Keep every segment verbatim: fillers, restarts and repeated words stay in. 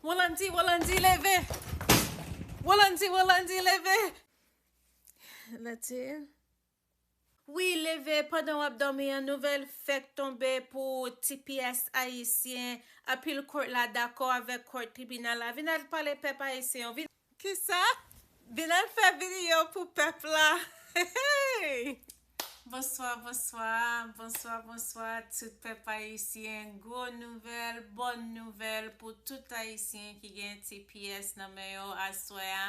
Rolandi, Rolandi, leve! Rolandi, Rolandi, leve! Lati. Wi, leve pandan w ap dòmi an. Nouvèl fèk tonbe pou T P S ayisyen. Apil court la dakò avèk court tribinal la. Vin al pale pèp ayisyen yo. Vin. Kisa? Vin al fè videyo pou pèp la. Hey! Bonswa, bonswa, bonswa, bonswa, tout pèp ayisyen. Gwo nouvèl, bòn nouvèl pou tout ayisyen ki gen T P S nan men yo aswè a.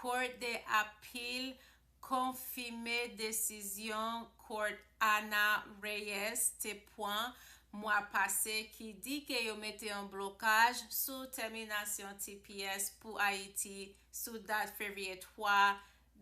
Court de apil konfime desizyon Court Ana Reyes te pran mwa pase ki di ke yo mete yon blokaj sou tèminasyon T P S pou Ayiti sou dat fevriye twa,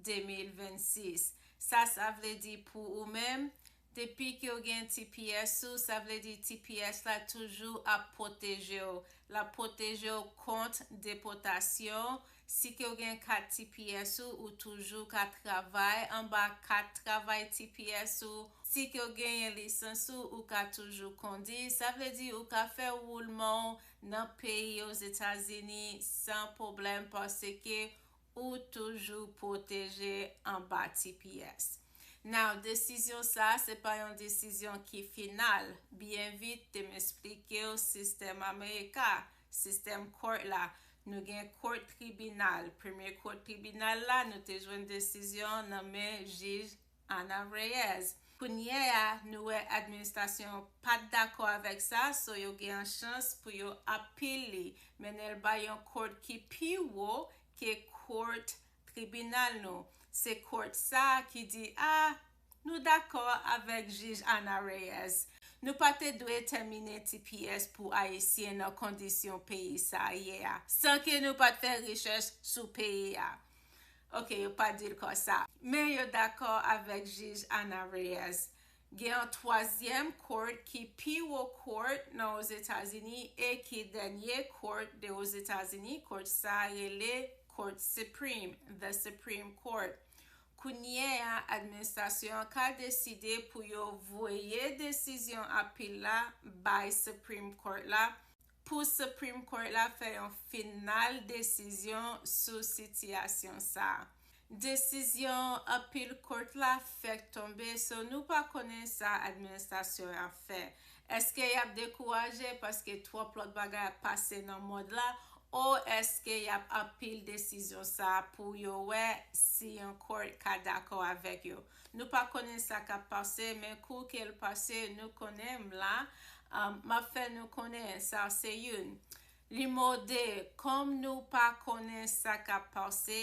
de mil vennsis. Sa, sa vle di pou ou menm, depi ke w gen T P S ou, sa vle di T P S la toujou ap pwoteje w. L ap pwoteje w kont depòtasyon. Si ke w gen kat T P S ou, ou toujou ka travay anba kat travay T P S ou. Si ke w genyen lisans ou, ou ka toujou kondi. Sa vle di ou ka fè woulman w nan peyi Ozetazini san pwoblèm paske ou toujou pwoteje anba T P S. Now, desizyon sa, se pa yon desizyon ki final. Byen vit, te m esplike w sistèm Amerika, sistèm court la. Nou gen court tribinal. Premye court tribinal la, nou te jwenn desizyon nan men jij Ana Reyes. Kounye a, nou wè administrasyon pa t dakò avèk sa, so yo gen yon chans pou yo apil li, mennen l bay yon court ki pi wo ke court tribinal nou. Se court sa ki di, a, nou dakò avèk jij Ana Reyes. Nou pa te dwe tèmine T P S pou Ayisyen nan kondisyon peyi sa ye a, san ke nou pa t fè rechèch sou peyi a. Ok, yo pa di l konsa. Men yo dakò avèk jij Ana Reyes. Gen yon twazyèm court ki pi wo court nan Ozetazini e ki dènye court de Ozetazini. Court sa rele Court Supreme, The Supreme Court. Kounye a, administrasyon an ka deside pou yo voye desizyon apil la bay Supreme Court la, pou Supreme Court la fè yon final desizyon sou sitiyasyon sa a. Desizyon apil court la fèk tonbe, so nou pa konnen sa administrasyon an ap fè. Èske y ap dekouraje paske twòp lòt bagay ap pase nan mond la, o èske y ap apil desizyon sa a pou yo wè si yon court ka dakò avèk yo? Nou pa konnen sa k ap pase, men kou ke l pase, nou konnen m la, um, m ap fè nou konnen sa se youn. Nimewo de, kòm nou pa konnen sa k ap pase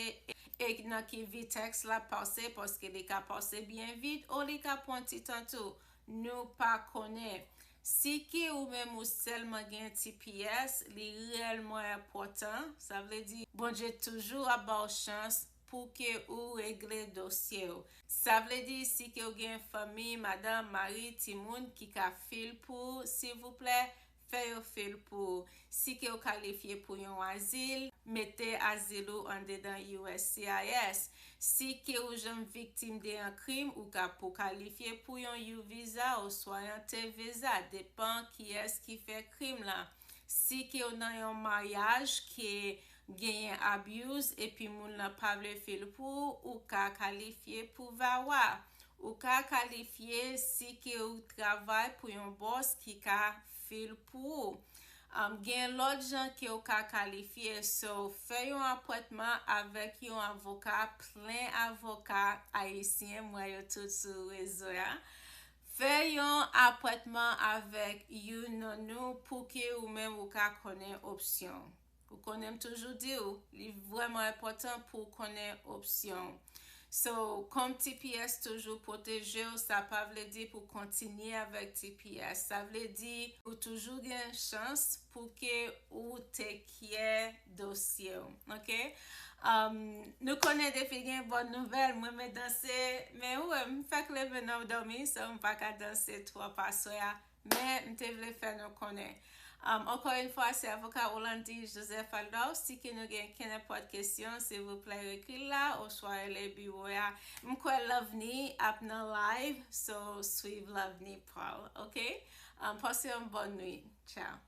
e nan ki vitès l ap pase, paske li ka pase byen vit o li ka pran ti tan tou, nou pa konnen. Si ke ou menm ou sèlman gen T P S, li reyèlman enpòtan. Sa vle di, Bondye toujou ap ba w chans pou ke ou regle dosye w. Sa vle di, si ke w gen fanmi, madanm, mari, timoun ki ka fil pou ou, silvouplè, fè yo fil pou ou. Si ke w kalifye pou yon azil, mete azil ou andedan U S C I S. Si ke ou janm viktim de yon krim, ou ka pou kalifye pou yon U visa oswa yon T visa, depan kiyès ki fè krim lan. Si ke w nan yon maryaj ke genyen abuse epi moun lan pa vle fil pou ou, ou ka kalifye pou VAWA. Ou ka kalifye si ke ou travay pou yon bòs ki ka fil pou ou. Um, gen lòt jan ke ou ka kalifye, so fè yon apwentman avèk yon avoka, plen avoka ayisyen, m wè yo tout sou rezo a. Fè yon apwentman avèk youn nan nou pou ke ou menm ou ka konnen opsyon. Ou konnen m toujou di w, li vrèman enpòtan pou w konnen opsyon. So, kòm T P S toujou pwoteje w, sa pa vle di pou kontinye avèk T P S. Sa vle di ou toujou gen chans pou ke ou take care dosye w, ok? Um, nou konnen depi gen bòn nouvèl, m renmen danse, men ou wè, m fèk leve nan dòmi, so m pa ka danse twòp aswè a. Men, m te vle fè nou konnen. Um, ankò yon fwa, se avoka Rolandi Joseph Aldor. Si ke nou gen kenenpòt kesyon, silvouplè, ekri l la, oswa rele biwo a. M kwè Lovni ap nan live, so swiv Lovni pa l, ok? Um, pase yon bòn nwit. Ciao.